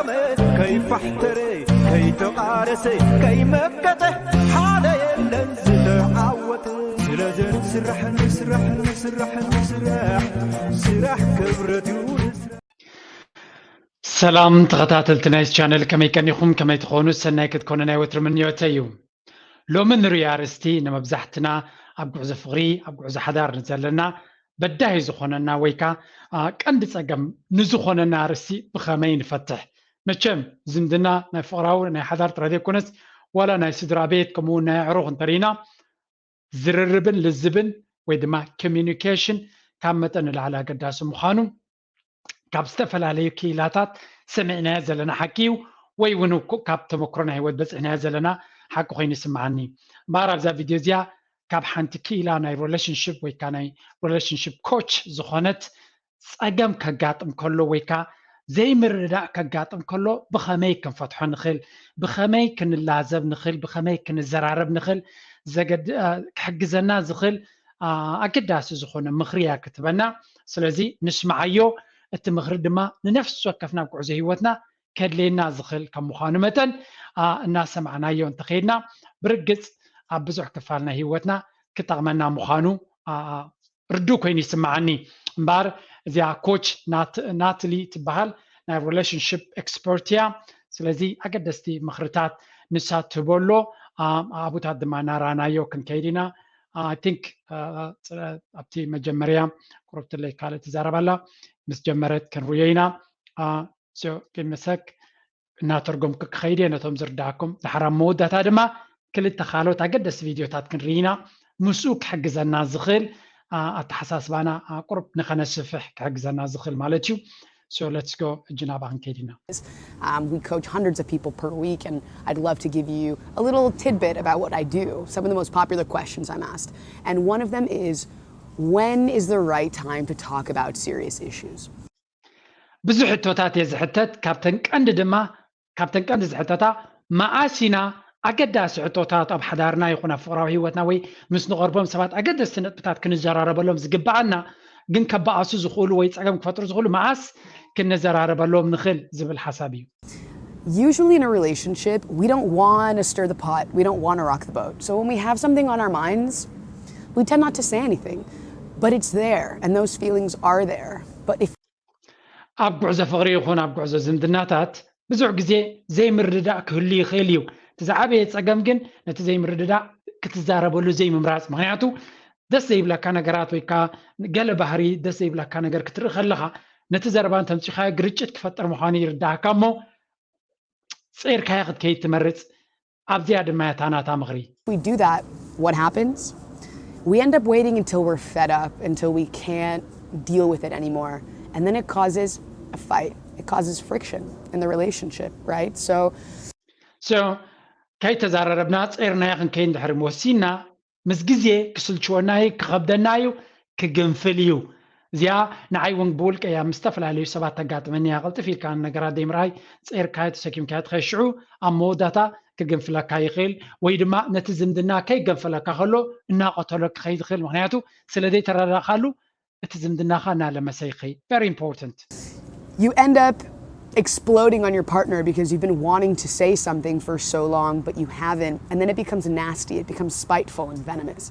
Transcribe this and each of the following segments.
ከይፋሕተረ ከይተቓለሰ ከይመከተ ሓደ የለን ዝተዓወተ። ስለዚ ንስራሕ ንስራሕ ንስራሕ ንስራሕ ስራሕ ክብረት እዩ። ንስራሕ። ሰላም ተኸታተልቲ ናይዚ ቻነል፣ ከመይ ቀኒኹም? ከመይ ትኾኑ? ሰናይ ክትኮኑ ናይ ወትሪ ምንዮተይ እዩ። ሎሚ ንርእዮ ኣርእስቲ ንመብዛሕትና ኣብ ጉዕዞ ፍቕሪ፣ ኣብ ጉዕዞ ሓዳር ንዘለና በዳሂ ዝኾነና ወይ ከኣ፣ አ፣ ቀንዲ ጸገም ንዝኾነና ኣርእስቲ ብኸመይ ንፈትሕ? መቸም ዝምድና ናይ ፍቕራዊ፣ ናይ ሓዳር ጥራይ ዘይኮነስ ዋላ ናይ ስድራ ቤት ከምኡ እውን ናይ ኣዕሩኽ እንተርኢና ዝርርብን ልዝብን ወይ ድማ ኮሚዩኒኬሽን ካብ መጠን ንላዕሊ ኣገዳሲ ምዃኑ ካብ ዝተፈላለዩ ክኢላታት ሰሚዕናዮ ዘለና ሓቂ እዩ፣ ወይ እውን እኮ ካብ ተመክሮ ናይ ህይወት በፂሕናዮ ዘለና ሓቂ ኮይኑ ይስምዓኒ። እምበኣር ኣብዛ ቪድዮ እዚኣ ካብ ሓንቲ ክኢላ ናይ ሪሌሽንሽፕ ወይ ከዓ ናይ ሪሌሽንሽፕ ኮች ዝኾነት ጸገም ከጋጥም ከሎ ወይ ከዓ ዘይምርድዳእ ከጋጥም ከሎ ብኸመይ ክንፈትሖ ንኽእል፣ ብኸመይ ክንላዘብ ንኽእል፣ ብኸመይ ክንዘራረብ ንኽእል ዘገድ-፣ አ፣ ክሕግዘና ዝኽእል፣ አ፣ ኣገዳሲ ዝኾነ ምኽሪ እያ ክትበና። ስለዚ ንስምዓዮ፣ እቲ ምኽሪ ድማ ንነፍሲ ወከፍና ኣብ ጉዕዞ ህይወትና ከድልየና ዝኽእል ከም ምዃኑ መጠን፣ አ፣ እናሰማዕናዮ እንተኸይድና ብርግጽ ኣብ ብዙሕ ክፋል ናይ ህይወትና ክጠቕመና ምዃኑ፣ አ፣ አ፣ ርዱእ ኮይኑ ይስምዓኒ። እምበኣር እዚኣ ኮች ናት-፣ ናትሊ ትበሃል ናይ ሪሌሽንሽፕ ኤክስፐርት እያ። ስለዚ ኣገደስቲ ምኽርታት ንሳ ትህበሎ፣ አ፣ ኣብኡታት ድማ እናረኣናዮ ክንከይድ ኢና። I think፣ አ፣ አ፣ ኣብቲ መጀመርያ ቁሩብ ትለይ ካልእ ትዛረብ ኣላ። ምስ ጀመረት ክንርእዮ ኢና። አ፣ ሶ፣ ፊልምሰክ እናተርጎምኩ ክኸይድ እየ ነቶም ዝርድኣኩም። ድሓር ኣብ መወዳእታ ድማ ክልተ ካልኦት ኣገደስቲ ቪድዮታት ክንርኢ ኢና። ምስኡ ክሕግዘና ዝኽእል፣ አ፣ ኣተሓሳስባና፣ አ፣ ቁሩብ ንኸነስፍሕ ክሕግዘና ዝኽእል ማለት እዩ። So let's go፣ ሕጂ ናብኣ ክንከይድ ኢና። Um, we coach hundreds of people per week, and I'd love to give you a little tidbit about what I do, some of the most popular questions I'm asked. And one of them is, when is the right time to talk about serious issues? ብዙሕ ሕቶታት እየ ዝሕተት። ካብተን ቀንዲ ድማ፣ ካብተን ቀንዲ ዝሕተታ፣ መኣስ ኢና ኣገዳሲ ሕቶታት ኣብ ሓዳርና ይኹን ኣብ ፍቕራዊ ህይወትና ወይ ምስ ንቐርቦም ሰባት ኣገደስቲ ነጥብታት ክንዘራረበሎም ዝግብኣና፣ ግን ከባኣሱ ዝኽእሉ ወይ ጸገም ክፈጥሩ ዝኽእሉ መኣስ ክንዘራረበሎም ንኽእል ዝብል ሓሳብ እዩ። Usually in a relationship, we don't want to stir the pot. We don't want to rock the boat. So when we have something on our minds, we tend not to say anything. But it's there, and those feelings are there. But if ኣብ ጉዕዞ ፍቕሪ ይኹን ኣብ ጉዕዞ ዝምድናታት ብዙሕ ግዜ ዘይምርድዳእ ክህሉ ይኽእል እዩ። እቲ ዝዓበየ ጸገም ግን ነቲ ዘይምርድዳእ ክትዛረበሉ ዘይምምራጽ። ምኽንያቱ ደስ ዘይብለካ ነገራት ወይ ከኣ ገለ ባህሪ ደስ ዘይብለካ ነገር ክትርኢ ከለኻ ነቲ ዘረባ እንተምጺኻዮ ግርጭት ክፈጥር ምዃኑ ይርድኣካ እሞ ጸይርካዮ ክትከይድ ትመርጽ። ኣብዚኣ ድማ እያ እታ ናታ ምኽሪ። We do that, what happens? We end up waiting until we're fed up, until we can't deal with it anymore. And then it causes a fight. It causes friction in the relationship, right? So, So ከይተዛረረብና ጸይርናዮ ክንከይድ እንድሕር ወሲንና፣ ምስ ግዜ ክስልችወና እዩ፣ ክኸብደና እዩ፣ ክግንፍል እዩ። እዚኣ ንዓይ እውን ብውልቀይ ኣብ ምስ ዝተፈላለዩ ሰባት ተጋጥመኒ እያ። ቅልጥፍ ኢልካ ነገራት ዘይምርኣይ፣ ጸይርካዮ ተሰኪምካዮ ትኸይድ። ሽዑ ኣብ መወዳእታ ክግንፍለካ ይኽእል፣ ወይ ድማ ነቲ ዝምድና ከይገንፈለካ ከሎ እናቐተሎ ክኸይድ ይኽእል። ምኽንያቱ ስለ ዘይተረዳእካሉ እቲ ዝምድናኻ እናለመሰ ይኸይድ። Very important። You end up exploding on your partner because you've been wanting to say something for so long, but you haven't. And then it becomes nasty, it becomes spiteful and venomous.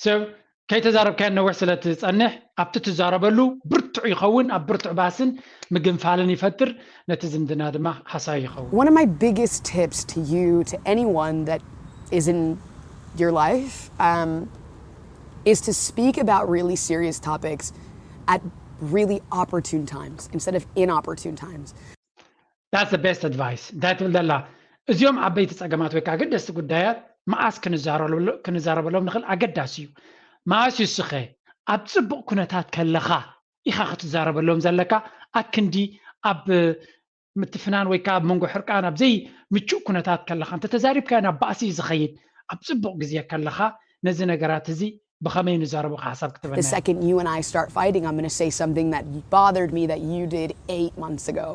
So ከይተዛረብካዮ ነዊሕ ስለ ትጸንሕ ኣብቲ ትዛረበሉ ብርቱዕ ይኸውን፣ ኣብ ብርቱዕ ባስን ምግንፋልን ይፈጥር፣ ነቲ ዝምድና ድማ ሃሳይ ይኸውን። One of my biggest tips to you, to anyone that is in your life, um, is to speak about really serious topics at really opportune times instead of inopportune times. That's the best advice። እንታይ ትብል ዘላ? እዚኦም ዓበይቲ ጸገማት ወይ ከዓ ኣገደስቲ ጉዳያት መዓስ ክንዛረበሎ-፣ ክንዛረበሎም ንኽእል ኣገዳሲ እዩ። መዓስ እዩ እስኸ? ኣብ ጽቡቕ ኩነታት ከለኻ ኢኻ ክትዛረበሎም ዘለካ። ኣክንዲ ኣብ ምትፍናን ወይ ከዓ ኣብ መንጎ ሕርቃን ኣብ ዘይምቹእ ኩነታት ከለኻ እንተተዛሪብካዮ ናብ ባእሲ እዩ ዝኸይድ። ኣብ ጽቡቕ ግዜ ከለኻ ነዚ ነገራት እዚ ብኸመይ ንዛረቦ ሓሳብ ክትበና? The second you and I start fighting, I'm gonna say something that bothered me that you did eight months ago.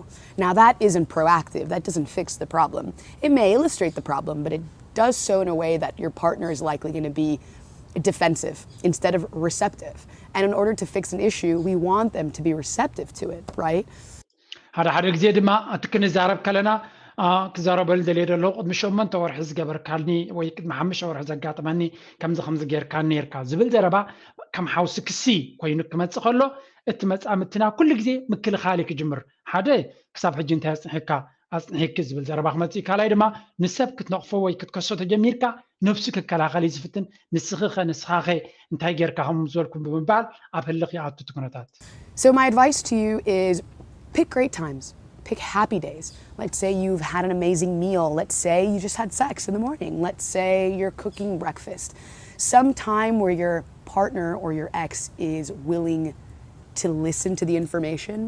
Now, that isn't proactive. That doesn't fix the problem. It may illustrate the problem, but it does so in a way that your partner is likely gonna be defensive instead of receptive. And in order to fix an issue, we want them to be receptive to it, right? ሓደ ሓደ ግዜ ድማ እቲ ክንዛረብ ከለና ክዛረበሉ ደልየ ዘለኹ ቅድሚ ሸሞንተ ወርሒ ዝገበርካኒ ወይ ቅድሚ ሓሙሽተ ወርሒ ዘጋጥመኒ ከምዚ ከምዚ ጌርካ ኔርካ ዝብል ዘረባ ከም ሓውሲ ክሲ ኮይኑ ክመፅእ ከሎ እቲ መፃምድትና ኩሉ ግዜ ምክልኻል እዩ ክጅምር። ሓደ ክሳብ ሕጂ እንታይ ኣፅንሕካ ኣፅንሒኪ ዝብል ዘረባ ክመፅእ እዩ። ካልኣይ ድማ ንሰብ ክትነቕፎ ወይ ክትከሶ ተጀሚርካ ነብሱ ክከላኸል እዩ ዝፍትን። ንስኺ ኸ ንስኻ ኸ እንታይ ጌርካ ከም ዝበልኩም ብምባል ኣብ ህልኽ ይኣቱ እቲ ኩነታት። So my advice to you is pick great times. Pick happy days. Let's say you've had an amazing meal. Let's say you just had sex in the morning. Let's say you're cooking breakfast. Some time where your partner or your ex is willing to listen to the information.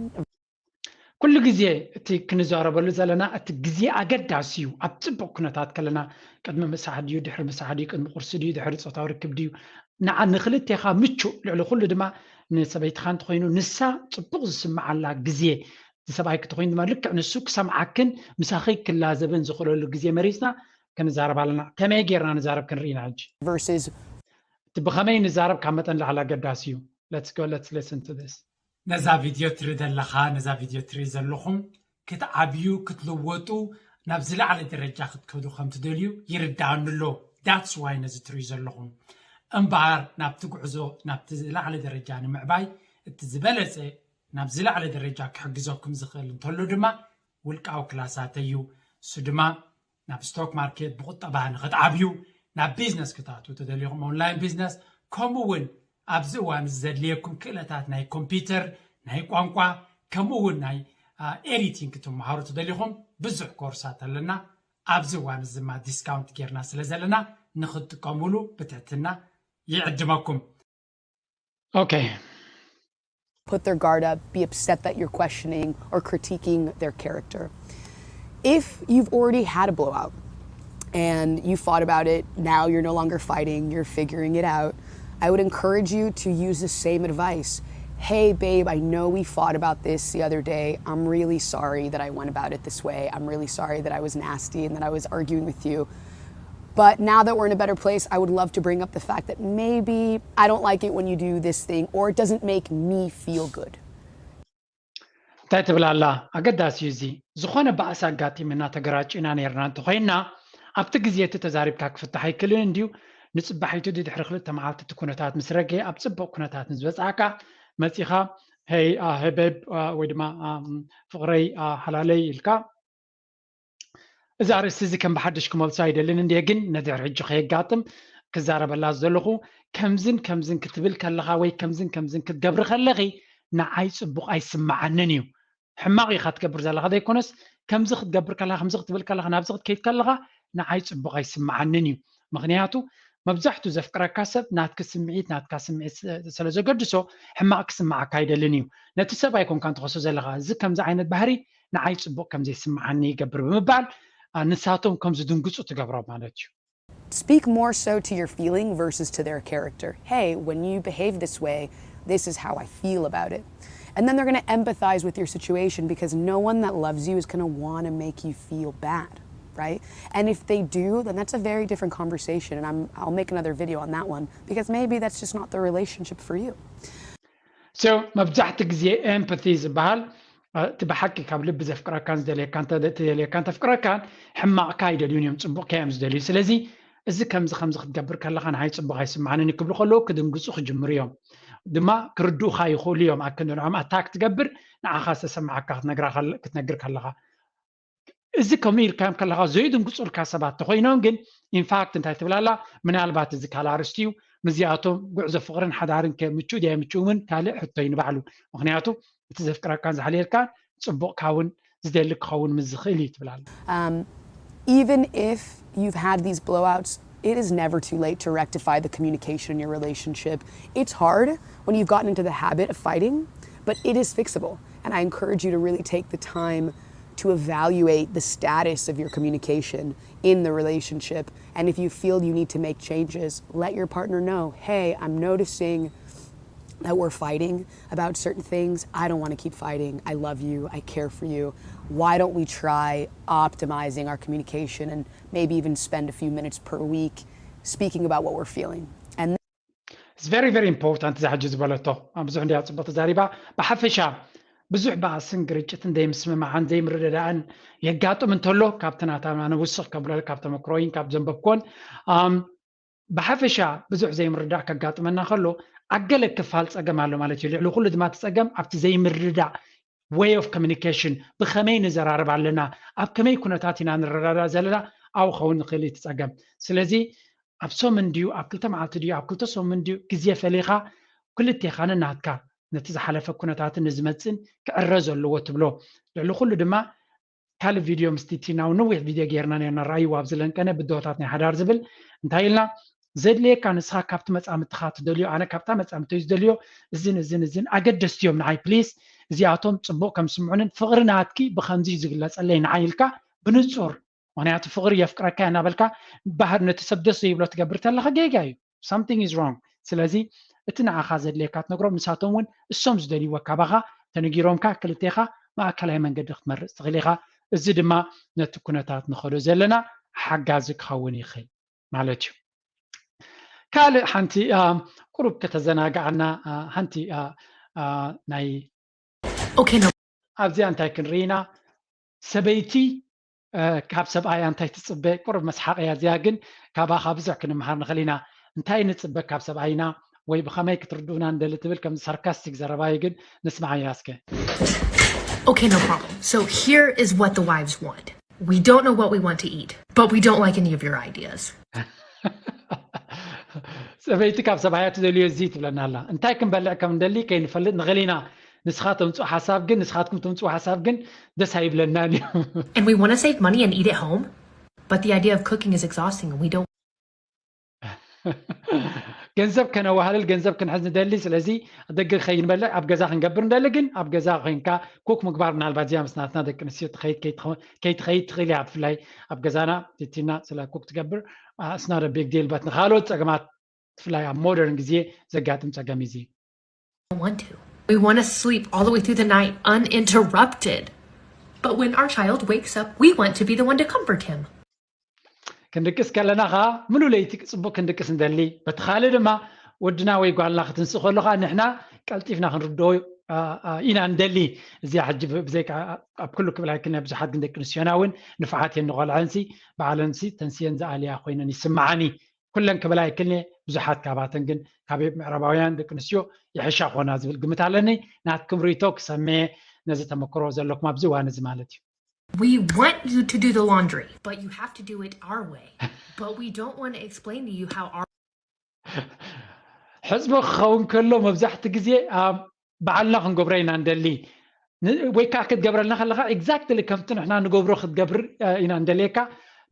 ኩሉ ግዜ እቲ ክንዛረበሉ ዘለና እቲ ግዜ ኣገዳሲ እዩ። ኣብ ፅቡቅ ኩነታት ከለና ቅድሚ ምሳሕ ድዩ ድሕሪ ምሳሕ ድዩ ቅድሚ ቁርሲ ድዩ ድሕሪ ፆታዊ ርክብ ድዩ ንዓ ንክልቴኻ ምቹእ ልዕሊ ኩሉ ድማ ንሰበይትኻ እንተኮይኑ ንሳ ፅቡቅ ዝስምዓላ ግዜ ዝሰብኣይ ክትኮይኑ ድማ ልክዕ ንሱ ክሰምዓክን ምሳኺ ክላዘብን ዝኽእለሉ ግዜ መሪፅና ክንዛረብ ኣለና። ከመይ ጌርና ንዛረብ ክንርኢ ኢና ሕጂ። versus እቲ ብኸመይ ንዛረብ ካብ መጠን ላዕሊ ኣገዳሲ እዩ። Let's go, let's listen to this. ነዛ ቪድዮ ትርኢ ዘለኻ ነዛ ቪድዮ ትርኢ ዘለኹም ክትዓብዩ ክትልወጡ ናብ ዝለዓለ ደረጃ ክትከዱ ከም ትደልዩ ይርድኣኒ ኣሎ። That's why ነዚ ትርእዩ ዘለኹም እምበኣር ናብቲ ጉዕዞ ናብቲ ዝለዓለ ደረጃ ንምዕባይ እቲ ዝበለፀ ናብ ዝለዓለ ደረጃ ክሕግዘኩም ዝኽእል እንተሎ ድማ ውልቃዊ ክላሳት እዩ። እሱ ድማ ናብ ስቶክ ማርኬት ብቁጠባ ንክትዓብዩ ናብ ቢዝነስ ክትኣትዉ ተደሊኹም ኦንላይን ቢዝነስ ከምኡ እውን ኣብዚ እዋን እዚ ዘድልየኩም ክእለታት ናይ ኮምፒውተር ናይ ቋንቋ ከምኡ እውን ናይ ኤዲቲንግ ክትመሃሩ ተደሊኹም ብዙሕ ኮርሳት ኣለና። ኣብዚ እዋን እዚ ድማ ዲስካውንት ጌርና ስለ ዘለና ንክትጥቀሙሉ ብትሕትና ይዕድመኩም። Okay. Put their guard up, be upset that you're questioning or critiquing their character. If you've already had a blowout and you fought about it, now you're no longer fighting, you're figuring it out, I would encourage you to use the same advice. Hey, babe, I know we fought about this the other day. I'm really sorry that I went about it this way. I'm really sorry that I was nasty and that I was arguing with you. But now that we're in a better place, I would love to bring up the fact that maybe I don't like it when you do this thing, or it doesn't make me feel good. እንታይ ትብል ኣላ? ኣገዳሲ እዩ እዚ። ዝኾነ ባእሲ ኣጋጢምና ተገራጭና ነርና እንተኾይንና ኣብቲ ግዜ እቲ ተዛሪብካ ክፍታሕ ኣይክእልን እንድዩ። ንፅባሒቱ ድድሕሪ ክልተ መዓልቲ እቲ ኩነታት ምስ ረገ ኣብ ፅቡቅ ኩነታት ንዝበፃዕካ መፂኻ ሄይ ሄበብ ወይ ድማ ፍቅረይ ሓላለይ ኢልካ እዚ ኣርእስቲ እዚ ከም ብሓድሽ ክመልሶ ኣይደልን እንድየ፣ ግን ነድሕሪ ሕጂ ከየጋጥም ክዛረበላ ዘለኹ ከምዝን ከምዝን ክትብል ከለኻ ወይ ከምዝን ከምዝን ክትገብሪ ከለኺ ንዓይ ፅቡቕ ኣይስምዓንን እዩ። ሕማቕ ኢኻ ትገብር ዘለኻ ዘይኮነስ ከምዚ ክትገብር ከለኻ ከምዚ ክትብል ከለኻ ናብዚ ክትከይድ ከለኻ ንዓይ ፅቡቕ ኣይስምዓንን እዩ። ምኽንያቱ መብዛሕቱ ዘፍቅረካ ሰብ ናትኪ ስምዒት ናትካ ስምዒት ስለ ዘገድሶ ሕማቕ ክስምዓካ ኣይደልን እዩ። ነቲ ሰብ ኣይኮንካ እንትኸሶ ዘለኻ እዚ ከምዚ ዓይነት ባህሪ ንዓይ ፅቡቕ ከም ዘይስምዓኒ ይገብር ብምባል ንሳቶም ከም ዝድንግፁ ትገብሮም ማለት እዩ። Speak more so to your feeling versus to their character. Hey, when you behave this way, this is how I feel about it. And then they're going to empathize with your situation because no one that loves you is going to want to make you feel bad, right? And if they do, then that's a very different conversation. And I'm, I'll make another video on that one because maybe that's just not the relationship for you. So መብዛሕቲ ግዜ empathy ዝበሃል እቲ ብሓቂ ካብ ልቢ ዘፍቅረካን ዝደልየካን ተፍቅረካን ሕማቕካ ኣይደልዩን እዮም፣ ፅቡቕካ እዮም ዝደልዩ። ስለዚ እዚ ከምዚ ከምዚ ክትገብር ከለካ ንዓይ ፅቡቕ ኣይስምዓንን ክብሉ ከለዉ ክድንግፁ ክጅምሩ እዮም። ድማ ክርድኡካ ይኽእሉ እዮም። ኣክንዲ ንዖም ኣታክ ትገብር ንዓኻ ዝተሰማዓካ ክትነግር ከለካ እዚ ከምኡ ኢልካዮም ከለካ ዘይድንግፁልካ ሰባት ተኮይኖም ግን ኢንፋክት እንታይ ትብል ኣላ ምናልባት እዚ ካልእ ኣርስቲ እዩ። ምስዚኣቶም ጉዕዞ ፍቅርን ሓዳርን ከ ምቹእ ድያ ምቹእ እውን ካልእ ሕቶ እዩ ንባዕሉ። ምክንያቱ እቲ ዘፍቅረካን ዝሓልየልካን ፅቡቅካ እውን ዝደሊ ክኸውን ምስ ዝኽእል እዩ ትብል ኣላ። Even if you've had these blowouts, it is never too late to rectify the communication in your relationship. It's hard when you've gotten into the habit of fighting, but it is fixable. And I encourage you to really take the time to evaluate the status of your communication in the relationship. And if you feel you need to make changes, let your partner know, hey, I'm noticing that we're fighting about certain things. I don't want to keep fighting. I love you. I care for you. Why don't we try optimizing our communication and maybe even spend a few minutes per week speaking about what we're feeling? And It's very, very important እዛ ሕጂ ዝበለቶ ብዙሕ እንድያ ፅቡቅ ተዛሪባ። ብሓፈሻ ብዙሕ ባእስን ግርጭትን ዘይምስምማዕን ዘይምርድዳእን የጋጥም እንተሎ፣ ካብቲ ናታ ኣነ ውስኽ ከብሎ ካብ ተመክሮይን ካብ ዘንበብኮን ብሓፈሻ ብዙሕ ዘይምርዳእ ከጋጥመና ከሎ፣ ኣብ ገለ ክፋል ፀገም ኣሎ ማለት እዩ። ልዕሊ ኩሉ ድማ እቲ ፀገም ኣብቲ ዘይምርዳእ፣ way of communication፣ ብኸመይ ንዘራረብ ኣለና፣ ኣብ ከመይ ኩነታት ኢና ንረዳዳእ ዘለና፣ ኣብኡ ክኸውን ንኽእል እቲ ፀገም። ስለዚ ኣብ ሰሙን ድዩ ኣብ ክልተ መዓልቲ ድዩ ኣብ ክልተ ሰሙን ድዩ ግዜ ፈሊኻ፣ ክልቴኻ ነናትካ ነቲ ዝሓለፈ ኩነታትን ንዝመፅን ክዕረ ዘለዎ ትብሎ። ልዕሊ ኩሉ ድማ ካልእ ቪድዮ ምስ ቲቲና እውን ነዊሕ ቪድዮ ጌርና ነርና፣ ራእይዋ ኣብ ዝለንቀነ ብድሆታት ናይ ሓዳር ዝብል እንታይ ኢልና፣ ዘድልየካ ንስኻ ካብቲ መጻምድትኻ ትደልዮ፣ ኣነ ካብታ መጻምድተይ ዝደልዮ እዝን እዝን እዝን ኣገደስቲ እዮም ንዓይ፣ ፕሊስ እዚኣቶም ጽቡቕ ከም ስምዑንን ፍቕሪ ናትኪ ብኸምዚ እዩ ዝግለጸለይ ንዓይ ኢልካ ብንጹር። ምኽንያቱ ፍቕሪ የፍቅረካ እናበልካ ባህር ነቲ ሰብ ደስ ዘይብሎ ትገብር ተለኻ ጌጋ እዩ። Something is wrong። ስለዚ እቲ ንዓኻ ዘድልየካ ትነግሮም፣ ንሳቶም እውን እሶም ዝደልይዎ ካባኻ ተነጊሮምካ ክልቴኻ ማእከላይ መንገዲ ክትመርጽ ትኽእል ኢኻ። እዚ ድማ ነቲ ኩነታት ንኸዶ ዘለና ሓጋዚ ክኸውን ይኽእል ማለት እዩ። ካልእ ሓንቲ ቁሩብ ከተዘናግዓና ሓንቲ ናይ Okay, no. ኣብዚኣ እንታይ ክንርኢ ኢና? ሰበይቲ ካብ ሰብኣያ እንታይ ትፅበ? ቁሩብ መስሓቕ እያ እዚኣ፣ ግን ካባኻ ብዙሕ ክንምሃር ንኽእል ኢና። እንታይ ንፅበ ካብ ሰብኣይና ወይ ብኸመይ ክትርድኡና ንደሊ ትብል ከምዚ ሳርካስቲክ ዘረባ እዩ፣ ግን ንስምዓያ እስከ። Okay, no problem. So here is what the wives want. We don't know what we want to eat, but we don't like any of your ideas. ሰበይቲ ካብ ሰብኣያ ትደልዮ እዚ ትብለና ኣላ። እንታይ ክንበልዕ ከም እንደሊ ከይንፈልጥ ንኽእል ኢና። ንስኻ ተምፅኡ ሓሳብ ግን ንስኻትኩም ተምፅኡ ሓሳብ ግን ደስ ኣይብለናን እዩ። And we want to save money and eat at home, but the idea of cooking is exhausting and we don't ገንዘብ ከነዋህልል ገንዘብ ክንሕዝ ንደሊ። ስለዚ ደገ ከይንበልዕ ኣብ ገዛ ክንገብር ንደሊ፣ ግን ኣብ ገዛ ኮይንካ ኩክ ምግባር ምናልባት እዚኣ ምስ ናትና ደቂ ኣንስትዮ ትኸይድ ከይትኸ- ከይትኸይድ ትኽእል እያ። ብፍላይ ኣብ ገዛና ቲቲና ስለ ኩክ ትገብር ስናደ ቢግ ዲል በት ንካልኦት ፀገማት ብፍላይ ኣብ ሞደርን ግዜ ዘጋጥም ፀገም እዩ እዚ። want to. We want to sleep all the way through the night uninterrupted. But when our child wakes up, we want to be the one to comfort him. ክንድቅስ ከለና ከዓ ምሉ ለይቲ ፅቡቅ ክንድቅስ ንደሊ። በቲ ካልእ ድማ ወድና ወይ ጓልና ክትንስእ ከሎ ከዓ ንሕና ቀልጢፍና ክንርድኦ ኢና ንደሊ። እዚኣ ሕጂ ብዘይካ ኣብ ኩሉ ክብል ኣይክነ ብዙሓት ግን ደቂ ኣንስትዮና እውን ንፉዓት እየን ንቆልዐንሲ በዓለንሲ ተንስየን ዝኣልያ ኮይነን ይስምዓኒ። ኩለን ክብል ኣይክልኒ ብዙሓት ካባተን ግን ካብ ምዕራባውያን ደቂ ኣንስትዮ ይሕሻ ኮና ዝብል ግምት ኣለኒ። ናትኩም ሪቶ ክሰምየ ነዚ ተመክሮ ዘለኩም ኣብዚ እዋን እዚ ማለት እዩ። We want you to do the laundry, but you have to do it our way. But we don't want to explain to you how our ሕዝቢ ክኸውን ከሎ መብዛሕቲ ግዜ ኣብ ባዕልና ክንገብሮ ኢና እንደሊ። ን- ወይ ከዓ ክትገብረልና ከለካ ኤግዛክትሊ ከምቲ ንሕና ንገብሮ ክትገብር እ፣ ኢና እንደልየካ።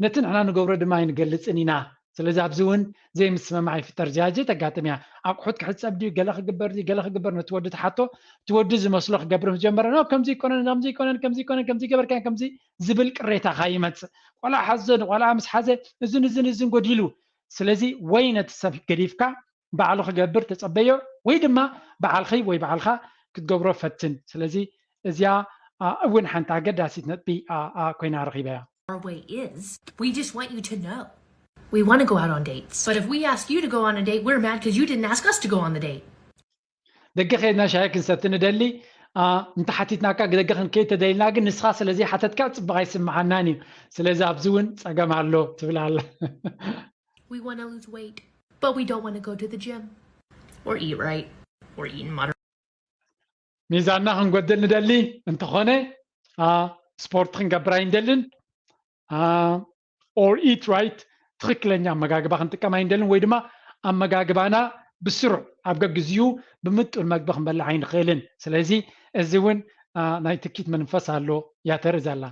ነቲ ንሕና ንገብሮ ድማ ኣይንገልፅን ኢና። ስለዚ ኣብዚ እውን ዘይምስምማዕ ይፍጠር። እዚኣ እዚኣ ተጋጥም እያ። ኣቑሑት ክሕፀብ ድዩ ገለ ክግበር ድዩ ገለ ክግበር ነቲ ወዲ ትሓቶ። እቲ ወዲ ዝመስሎ ክገብር ምስ ጀመረ ኖ ከምዚ ይኮነን ከምዚ ይኮነን ከምዚ ይኮነን ከምዚ ገበርካ ከምዚ ዝብል ቅሬታኻ ይመፅእ። ቆልዓ ሓዞ ቆልዓ ምስ ሓዘ እዝን እዝን እዝን ጎዲሉ። ስለዚ ወይ ነቲ ሰብ ገዲፍካ ባዕሉ ክገብር ተጸበዮ ወይ ድማ ባዕልኺ ወይ ባዕልኻ ክትገብሮ ፈትን። ስለዚ እዚኣ እውን ሓንቲ ኣገዳሲት ነጥቢ ኮይና ረኺበያ። Our way is, we just want you to know. We want to go out on dates. But if we ask you to go on a date, we're mad because you didn't ask us to go on the date. ደገ ከይድና ሻሂ ክንሰቲ ንደሊ። እንተ ሓቲትናካ ደገ ክንከይድ ተደሊና ግን ንስኻ ስለዘይ ሓተትካ ጽቡቕ ኣይስምዓናን እዩ። ስለዚ ኣብዚ እውን ጸገም ኣሎ ትብል ኣላ። We want to lose weight, but we don't want to go to the gym or eat right or eat in moderate. ሚዛንና ክንጎድል ንደሊ እንተኾነ ስፖርት ክንገብር ኣይንደልን። Or eat right፣ ትኽክለኛ ኣመጋግባ ክንጥቀም ኣይንደልን ወይ ድማ ኣመጋግባና ብስሩዕ ኣብ ገግዚኡ ብምጡን መግቢ ክንበልዕ ኣይንኽእልን። ስለዚ እዚ እውን ናይ ትኪት መንፈስ ኣሎ እያ ተርኢ ዘላ።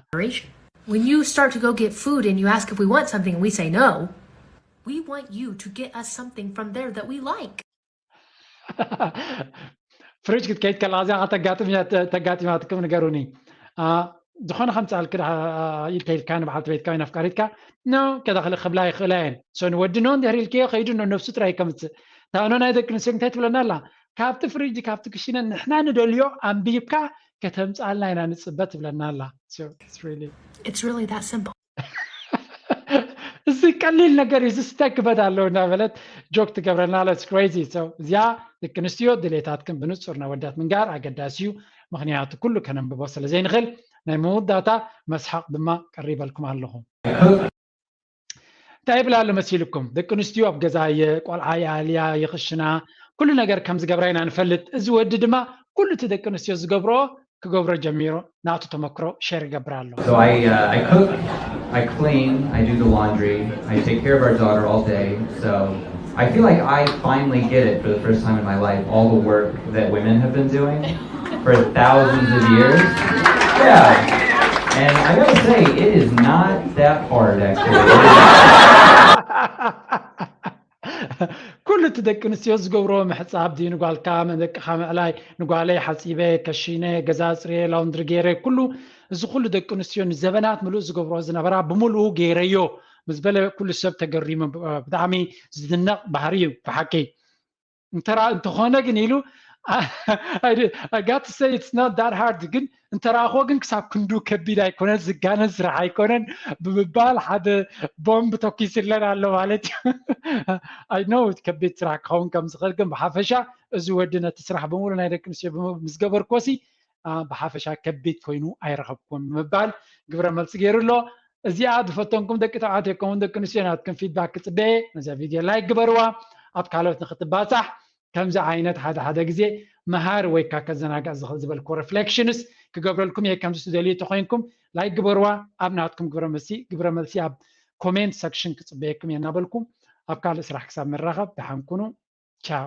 When you start to go get food and you ask if we want something and we say no, we want you to get us something from there that we like. ፍሪጅ ክትከይድ ከለካ እዚኣ ተጋጥም ተጋጢማትኩም ንገሩኒ። ዝኾነ ከምፅኣልክ ኢልተ ኢልካ ንበዓልቲ ቤትካ ወይ ነፍቃሪትካ ኖ ከዳ ክብላ ይኽእላ እየን። ሶ ንወዲ ኖ እንድሕር ኢልክዮ ከይዱ ኖ ነብሱ ጥራይ ከምፅእ። እታ ኖ ናይ ደቂ ኣንስትዮ እንታይ ትብለና ኣላ? ካብቲ ፍሪጅ ካብቲ ክሽነ ንሕና ንደልዮ ኣንቢብካ ከተምፅኣልና ኢና ንፅበ ትብለና ኣላ። It's really that simple. እዚ ቀሊል ነገር እዩ፣ እዚ ስታይ ክበድ ኣለዉ እናበለት ጆክ ትገብረልና ኣላ። It's crazy። So እዚኣ ደቂ ኣንስትዮ ድሌታትክን ብንጹር ናብ ወዳት ምንጋር ኣገዳሲ እዩ። ምኽንያቱ ኩሉ ከነንብቦ ስለ ዘይንኽእል ናይ መወዳእታ መስሓቕ ድማ ቀሪበልኩም ኣለኹ። እንታይ ይብል ኣሎ መሲልኩም? ደቂ ኣንስትዮ ኣብ ገዛ እየ፣ ቆልዓ ይኣልያ፣ ይኽሽና፣ ኩሉ ነገር ከም ዝገብራ ኢና ንፈልጥ። እዚ ወዲ ድማ ኩሉ እቲ ደቂ ኣንስትዮ ዝገብርኦ ክገብሮ ጀሚሩ፣ ናቱ ተመክሮ ሸር ይገብር ኣሎ። So I, uh, I cook, I clean, I do the laundry, I take care of our daughter all day. So I feel like I finally get it for the first time in my life, all the work that women have been doing for thousands of years. Yeah. And I gotta say, it is not that hard, actually. ኩሉ እቲ ደቂ ኣንስትዮ ዝገብርዎ ምሕፃብ ድዩ ንጓልካ፣ ደቅኻ ምዕላይ፣ ንጓለይ ሓፂበ፣ ከሺነ፣ ገዛ ኣፅርየ፣ ላውንድሪ ገይረ፣ ኩሉ እዚ ኩሉ ደቂ ኣንስትዮ ንዘበናት ምሉእ ዝገብርዎ ዝነበራ ብምሉኡ ገይረዮ ምስ በለ ኩሉ ሰብ ተገሪሙ። ብጣዕሚ ዝድነቕ ባህሪ እዩ ብሓቂ። እንተራ እንተኾነ ግን ኢሉ I got to say it's not that hard ግን እንተረኣኽዎ ግን ክሳብ ክንዱ ከቢድ ኣይኮነን፣ ዝጋነን ስራሕ ኣይኮነን ብምባል ሓደ ቦምብ ተኩስለን ኣሎ ማለት እዩ። I know ከቢድ ስራሕ ክኸውን ከም ዝኽእል ግን ብሓፈሻ እዚ ወዲ ነቲ ስራሕ ብምሉ ናይ ደቂ ኣንስትዮ ምስ ገበርክዎሲ ብሓፈሻ ከቢድ ኮይኑ ኣይረኸብኩዎን ብምባል ግብረ መልሲ ገይሩ ኣሎ። እዚኣ ዝፈተንኩም ደቂ ተባዕትዮ ከምኡን ደቂ ኣንስትዮ ናትኩም ፊድባክ ክፅበየ ነዛ ቪድዮ ላይክ ግበርዋ። ኣብ ካልኦት ንክትባፃሕ ከምዚ ዓይነት ሓደ ሓደ ግዜ መሃሪ ወይ ከዓ ከዘናግዕ ዝኽእል ዝበልኩዎ ሪፍሌክሽንስ ክገብረልኩም እየ። ከምዚ ትደልዩ ተኮይንኩም ላይክ ግበርዋ። ኣብ ናትኩም ግብረ መልሲ ግብረ መልሲ ኣብ ኮሜንት ሰክሽን ክፅበየኩም እየ እናበልኩም ኣብ ካልእ ስራሕ ክሳብ ንራኸብ ደሓን ኩኑ። ቻው።